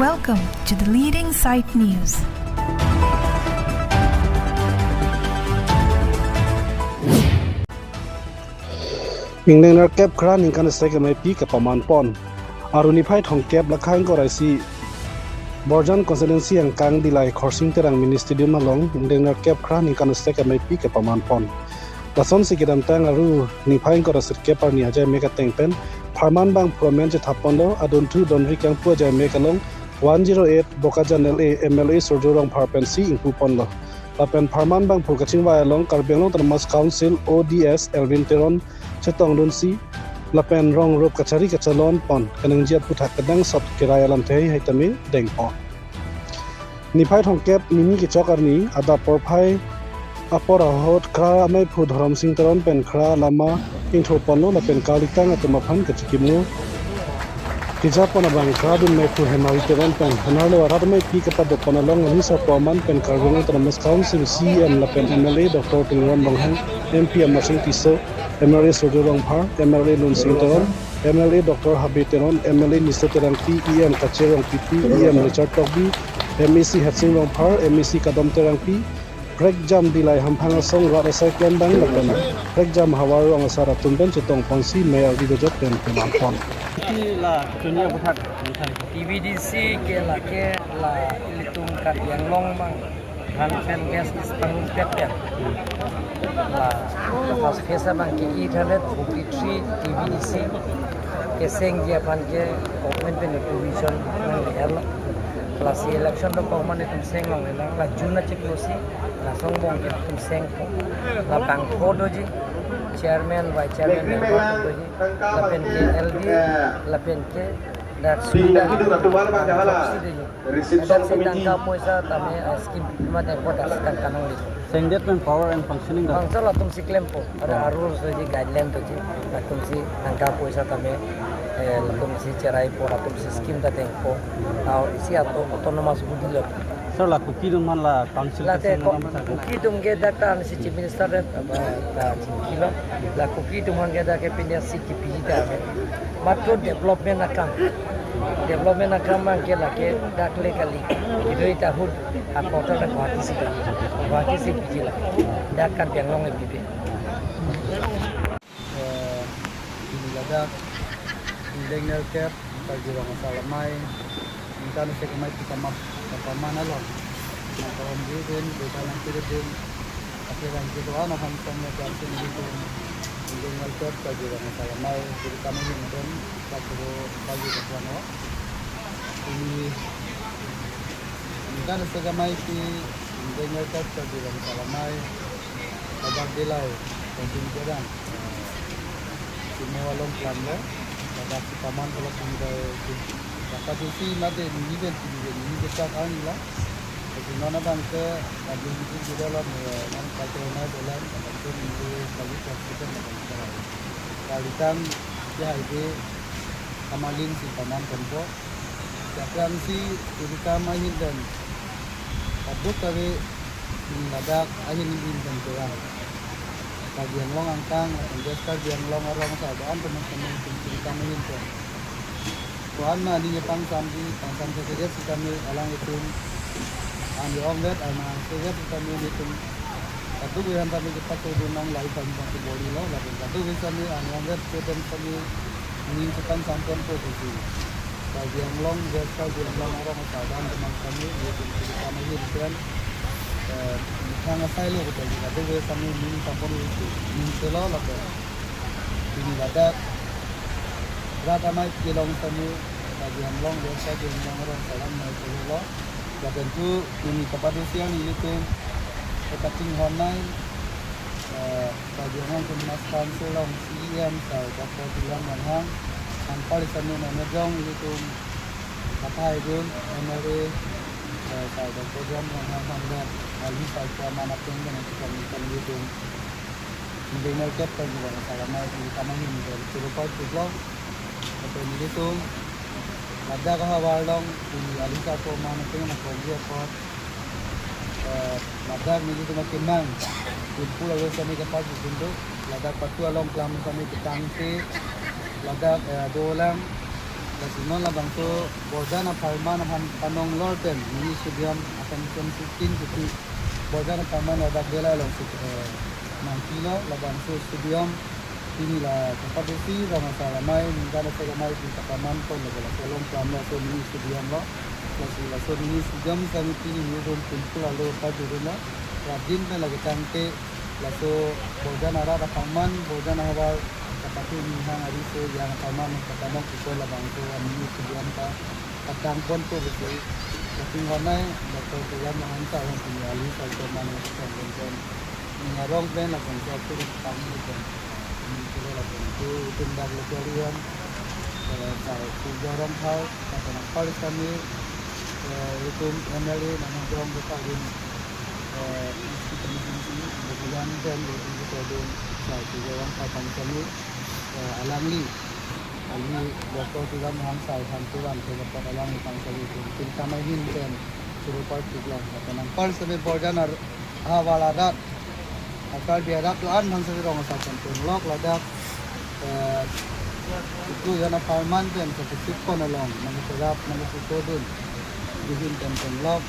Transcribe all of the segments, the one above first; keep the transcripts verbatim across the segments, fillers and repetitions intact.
Welcome to the leading site news. Ingdeng nerkep phra ningkan sek ameipi kapaman pon. Aru niphai thomkep lakha ingkoi ra isi Borjan constituency angkang Dillai Khorsing Terang Mini Stadium along ingdeng nerkep phra ningkan sek ameipi kapaman pon. Lasonsi kedamtang Aru niphai ingkoi ra sirkep arni ajai mek ateng pen pharman bangphu amen chethap ponlo, adunthu Donri Kangpu ajai mek along one zero eight Bokajan L A M L A Surjya Rongphar pensi ingpu ponlo. Lapen pharman bangphu kachingvai along Karbi Anglong Autonomous Council O D S Elwin Teron chetongdunsi lapen rong rup kachari kachalon pon kaningje aphuthak kedangsot kerai alamthe hai tame dengpon. Niphai thomkep Nini kechok arni adap porphai apor ahut khra ameiphu Dhorom Sing Teron pen khra lama ingthur ponlo lapen kalitang atum aphan kachikimlo. Kejapon abang khra dun meiphu Hemari Teron pen hanarlo arat ameipi kapado pon along alhi sarpo aman pen Karbi Anglong Autonomous Council C E M lapen M L A Doctor Tuliram Ronghang, M P Amarsing Tisso, M L A Surjya Rongphar, M L A Lunsing Teron, M L A Doctor Habe Teron, M L A Niso Terangpi, E M Kache Rongpipi, E M Richard Tokbi, M A C Hersing Rongphar, M A C Kadom Terangpi, prekjam Dillai hamphang asong rat asai klembang lapen prekjam havar rong asar atum pen chetong ponsi mei ardi dojok pen kelang pon. Iti la dunia buthak. T B D C ke lake la ilitum Karbi Anglong abang han pen gas dispang pet ya. La first phase abang ke eight hundred forty-three T B D C kesengji aphan ke government pen provision nangli-erlo. Lasi election dokok mane itum seng longle nang, la June achiklo si la songbong ke itum sengpo. La bangpho doji, chairman, vice chairman, member doji, lapen ke L D, lapen ke dak Pindah itu satu malam ada lah. Subsidi doji. Reception committee. Dak si tangka poisa tame, eh, scheme pima tangka dak si tangka nangli. Sengdet pen power and functioning dah. Bangso latum si klempo. Ada arul soji guideline doji. Latum si tangka poisa tame, eh, latum si cheraipo, latum si scheme ta tengpo. Aur isi ato autonomous body lo. Sir, la Kuki atum aphan la council. Late ke ko-, sengdet pen Kuki atum ke dak ta si Chief Minister pen, apa, ta chingkilo. La Kuki atum aphan ke dak ke pindah si kipiji ta ave. Matro development akam. Development akam abang ke lake dak le kali. Ido ita ahut a quarter dak Guwahati si, Guwahati si piji la. Dak kan Karbi Anglong le bibe. Eh, pini ladak ingdeng nerkep Karbi Rong Asar Amei ningkan sek ameipi kama-, kapaman along nangkahomri dun, desa nangpiri dun, akhir ang kedo-an aphan song me jasin di dun, ingdeng nerkep Karbi Rong Asar Amei, jadi kami nonton, tak perlu bagi ketuan o. Pini ningkan sek ameipi ingdeng nerkep Karbi Rong Asar Amei, ladak Dillai Khorsing Terang, eh, simo along klamlo, ladak si paman kolok sumdai si, ladak si mate nini pen, nini pen, nini kechak arni la. Jadi non abang ke, kami nini sudah lo, eh, non pakai nai dolan, ladak ke nini lagi praktikan, ladak ke lagi. Kalitang ke highway kamalin si paman tempo. Jakrang si irika mahin dan kaduk kave, hmm, ladak ahin in dan kurang. Karbi Anglong angkang, lapen jas Karbi Anglong arong asar do-an teman-teman tum irika mahin dan. Ko-an ma nini pangsam di, pangsam seseget si kami alanglitum. Ani ongvet, ani seseget si kami nelitum. Kaduk ahin kami kita ke dunang lai kami bang si boli lo, lapen kaduk ahin kami ani ongvet ke dan kami ning setan sampon ko sisi. Karbi Anglong, jas Karbi Anglong arong asar do-an teman kami, nelitum si kami ahin dan, eh, methang asai lo betul, kaduk ahin kami ning sampon ko sisi. Ning selo lapen. Pini ladak rat ameipi along kami, Karbi Anglong, jas Karbi Anglong arong asar amei selo lo. Lapen tu pini kapado siang nelitum kachinghon nai, eh, Karbi Anglong Autonomous Council along C E M sar Doctor Tuliram Ronghang, anpar isanu manager nelitum kapai dun M L A, eh, sar Doctor Tuliram Ronghang aphan dan alhi sar ko aman ateng dan kami kan nelitum ingdeng nerkep Karbi Rong Asar Amei pini kamahin dan surupai tuklo. Lapen nelitum ladak ahavar along pini alhi sar ko aman ateng nangkahomri apot, eh, ladak nelitum akemang Dimapur along kami kapat dun do, ladak patu along klam kami ketang si, ladak, eh, dolang, Lasi non labangso Borjan apharman aphan panong lor pen mini stadium akan pen fifteen kuti Borjan apharman ladak Dela alongsi, eh, nangpilo. Labangso stadium pini la kapabesi rong asar amei, ningkan asar amei pi kapaman pon lo, laso along pram laso mini stadium lo. Lasi laso mini stadium sami pini newsroom kumpul alo pajurun lo. Radin pen lagi tangte laso Borjan arat apharman, Borjan ahavar kapatu minghang ari so yang apharman kapanong sisoi labangso mini stadium ta katang pon po besi. Kachinghon nai Doctor Tuliram Ronghang sir pini ali sar ko mane sar pen pen ning arong pen lapen sar tu tang ni pen. Ini kilo lapen tu itum dak local iam, eh, sar Surjya Rongphar, lapen apar kami, eh, itum M L A nang jong kita rin, eh, isi kami isi, kemudian pen itum kita dun sar Surjya Rongphar pang kami, eh, alangli, alangli Doctor Tuliram Ronghang sar aphan tuan ke dapat alangli pang kami itum, itum kamai hin pen suru partik lang, lapen apar kami Borjan ar-, ahavar arat, Karbi arat la-an aphan sari rong asar pen pen lok ladak, eh, itu yana apharman pen sa kesip pon along, nang serap, nang sito dun. Dihin pen pen lok.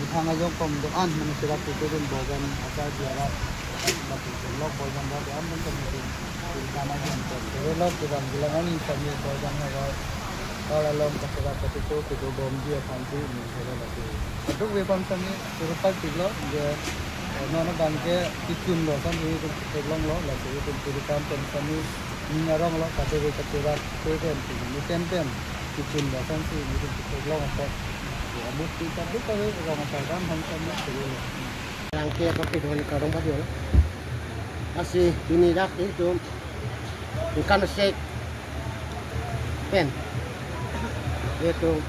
Ithang ajok pom do-an, nang serap sito dun Borjan Karbi arat. Pen pen lok, Borjan arat do-an pen pen pen. Pen kama pen pen. Pero lok, kita bilang ani kami Borjan ahavar. Kalau along kaserap katito, kita bomji aphan si, ini saya lagi. Aduk we pang kami, suru partik lo, je, eh, non abang ke kechun lo, san itum theklong lo, lasi itum puri kam pen kami ning arong lo, kate we kate rat, kate pen, kate pen, kechun lo, san si itum theklong apot. Ya, abut kita aduk kami rong asar dam pang kami, suru lo. Yang ke apa ke dengan karong baju lo. Lasi pini dak itum ikan sek pen. Itum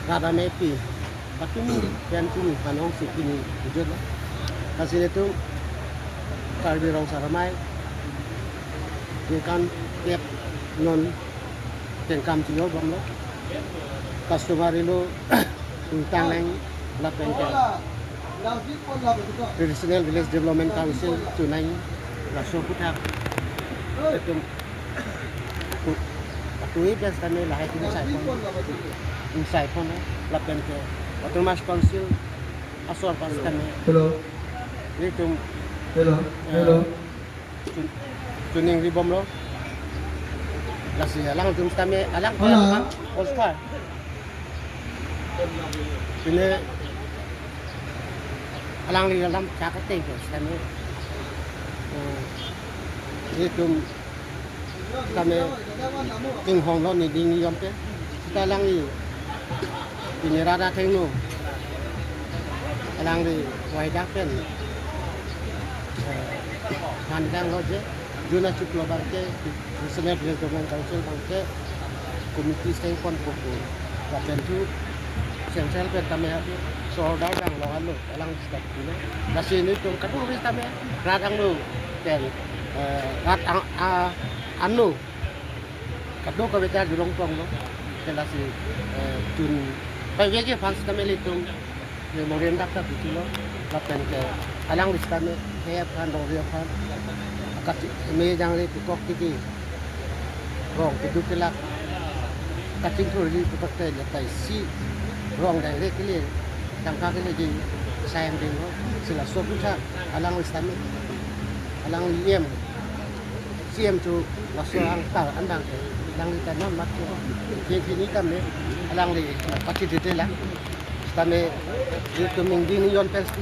rat amei pi patumi pen pini panong si pini kejut lo. Lasi itum Karbi rong asar amei ningkan kep non tengkam tiyo bom lo. Customary lo tanglang lapen ke Traditional Village Development Council chunai laso aputhak itum patumi pen sitame lahai itum sai pon, sai pon lapen ke Autonomous Council asor pen sitame Hello. Itum Hello. eh, Hello. chun-, chuningri bom lo. Lasi alangtum sitame alang Hello. All star. Pine alangli alam chakate ke sitame. Eh, itum sitame chinghon lo ni ding yom pen. Sita alangli pini rat athengno alangli wai dak pen, eh, han kang lo je. Juna chuklo abang ke, National Village Development Council abang ke, committee seng pon pupu. Lapen tu, central pen tame, so order abang lo alo, alang step pina. Lasi nelitum kadokave tame, rat angno, pen, eh, rat ang, a, angno. Kadokave ta julong tong lo. Ke lasi, eh, chun, pai vege fans tame nelitum. Memorial dak ta pitilo, lapen ke alangli sitame, he aphan, rongri aphan, kati, me jangre pekok tiki, rong keduk kelak, kachingthurji pekok te, le tai si, rong dang re kele, tangka kele ji, sayang ding lo, si laso aputhak, alangli sitame, alangli E M, C M tu, laso angtar, andang ke, alangli ta non mat ke, ke kini tame, alangli, pati dede lang. Tame, itum ningding yon pen si,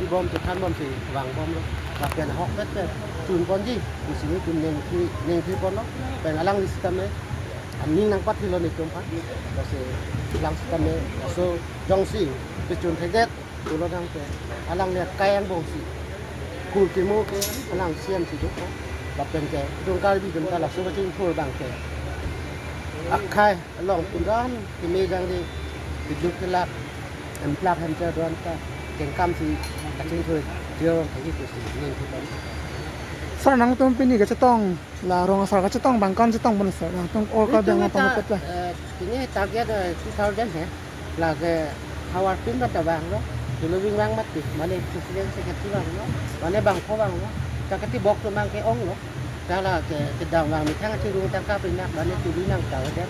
ti bom, ti khan bom si, vang bom lo. Lapen ahok pet pet, chun ponji, isi nelitum ningthi, ningthi pon lo. Pen alangli sitame, aning nangpathi lo nelitum aphan. Lasi, alang sitame, laso jongsi, pechun thedet, pulo tangte, alangli akai angbong si. Kur kimo ke, alang C M si duk. Lapen ke, itum Karbi atum ta laso kachingthur abang ke. Akhei, along atum do-an, keme jangre, keduk kelak, emplak hemcher do-an ta, kengkam si kachingthur, jor, kagi kusi, ning kusi. Sir, nangtum pini kachetong, la rong asar kachetong abang ko-an chetong pon sir, nangtum or ka Itum bang ta, pamupet la. Eh, pini target, eh, two thousand he, lake havar pin ta vanglo, tulu ving vang mati, mane president secretary vanglo, mane bangpho vanglo, ta kati bok atum abang ke-ong lo. Tala ke kedam vang methang chirung tangka pinak bani tuli nang tahu deh.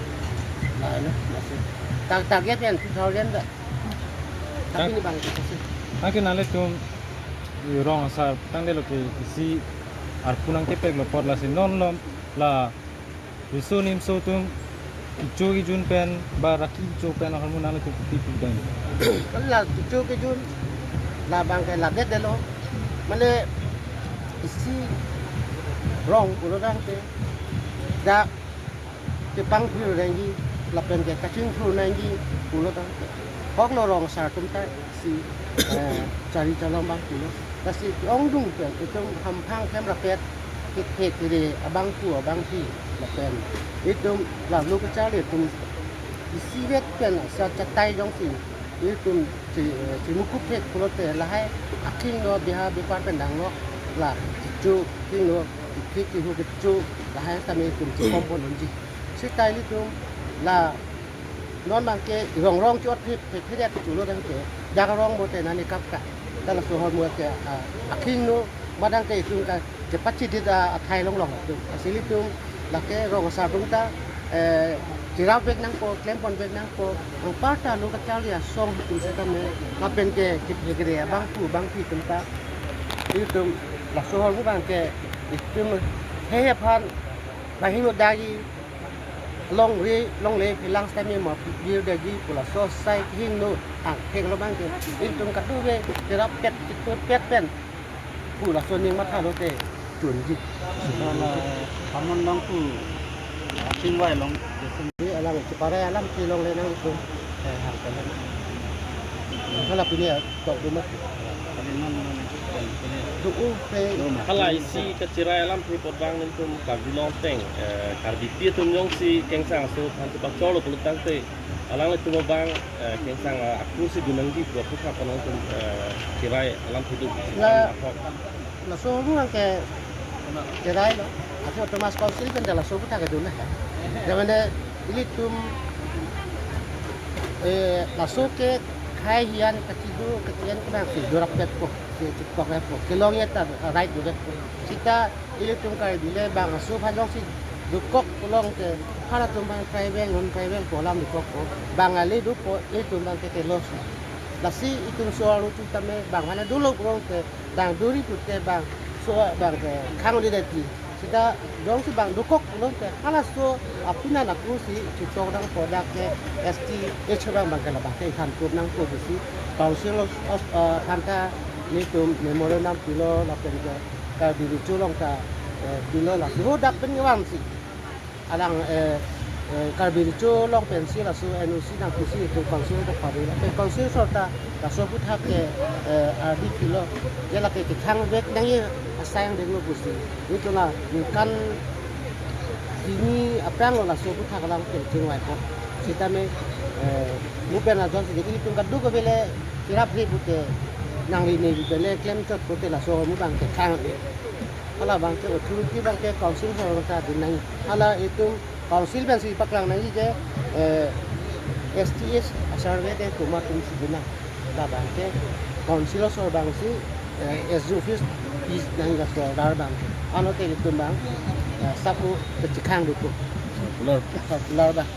Nah, ini masih. Tar-, target yang two thousand dah. Tapi Tang- ini bang itu sih. Tangke nanglitum rong asar tangdelo ke isi arpu nangkepeklo apot lasi non lom la riso nimso atum kecho kejun pen ba raki kecho pen ahormu nanglitum kopi pudang. La kecho kejun labang ke ladet delo. Mane isi rong pulo tangte dak kepangphir nangji lapen ke kachingphir nangji pulo tangte. Koklo rong asar atum ta si, eh, chari chalom abang pulo. Lasi ongdung pen itum hamphang klemrappet kethek kere abangphu abangphi lapen itum lalu kacharli atum isivet pen asar chatai jongsi itum chi, eh, chimukup thek pulote lahai akhingno biha bipar pen danglo la kecho akhingno kethek kehu kecho lahai tame itum chikom pon unji. Seta ilitum la non abang ke rong rong chot phip phip phip ya kecho lo tangte dak rong bote nani kap ka. Tala so ahormu ke, ah, akhingno madang ke itum ka kepachidit, ah, athai longlong atum. Lasi ilitum lake rong asar atum ta, eh, cherap vek nangpo, klem pon vek nangpo. Anparta lo kacharli asong atum setame lapen ke kethek kere abangphu abangphi atum ta. Ilitum laso ahormu abang ke itum hei aphan lahing dagi longri longle phelang setame ma pir dagi pu laso asai kehingno angthek lo abang ke ilitum kadokave cherap pet chitut pet pen pu laso aning matha lote chunji. Hala hamon abangphu asing vai long. Ni alang chepare alam si longle nangtum. Eh, hal kalan. Hala pini ya. Tok dumat. Kaliman mana? Kaliman. Du'u pe. Hala isi kachirai alamthe apot abang nelitum Karbi Anglong ateng, eh, Karbipi atum jongsi kengsang aso aphan chepachorlo pulo tangte alanglitum abang, eh, kengsang, eh, akur si dun nangji pu aphuthak aphan nangtum, eh, chirai alamthe do. La- Apok. Laso ahormu abang ke chirai lo. Ake Autonomous Council pen ta laso aphuthak kedun na. Jamane ilitum, eh, laso ke khei hian kachidu kachian kenang si dorap petpo, si chikok petpo. Kelong ya ta right do petpo. Seta ilitum Karbi le bang aso aphan jongsi dokok pulote halatum abang tribal non tribal pu alam dokokpo. Bang ale dopo ilitum abang ke telos. Lasi itum so-arlo atum tame bang mana dolo pulote dang duri pute bang so abang ke khang di dati. Seta jongsi bang dokok pulote halaso apina naku si chitok dangpo dak ke S T H abang abang ke labang ke ikhan kup nangpo pusi Council of, of, uh, aphan ta nelitum memorandum pilo lapen ke Karbi Recho along ta, eh, pilo laso ho dak pen kevang si. Alang, eh, eh, Karbi Recho along pensi laso N O C nangpusi itum Council ta pari. Lapen Council asor ta laso aphuthak ke, eh, ardi pilo. Je lake kekhang vek nangji asai angdeng lo pusi. Itum la ningkan hini aphrang lo laso aphuthak alam ke chingvaipo. Sitame, eh, mu pen ajon si ilitum kadokave le cherap ri pute nangli ne pute le klem chot pute laso ahormu abang ke khang. Hala abang ke authority abang ke Council asor ta dun nang. Hala itum Council pensi paklang nangji ke, eh, S T H asar ve te komat atum si dun nang. Labang ke Council asor abang si, eh, S D O office pi nangji laso order abang. Ano te itum abang, eh, sapu kechikhang duku. Circular. Circular abang.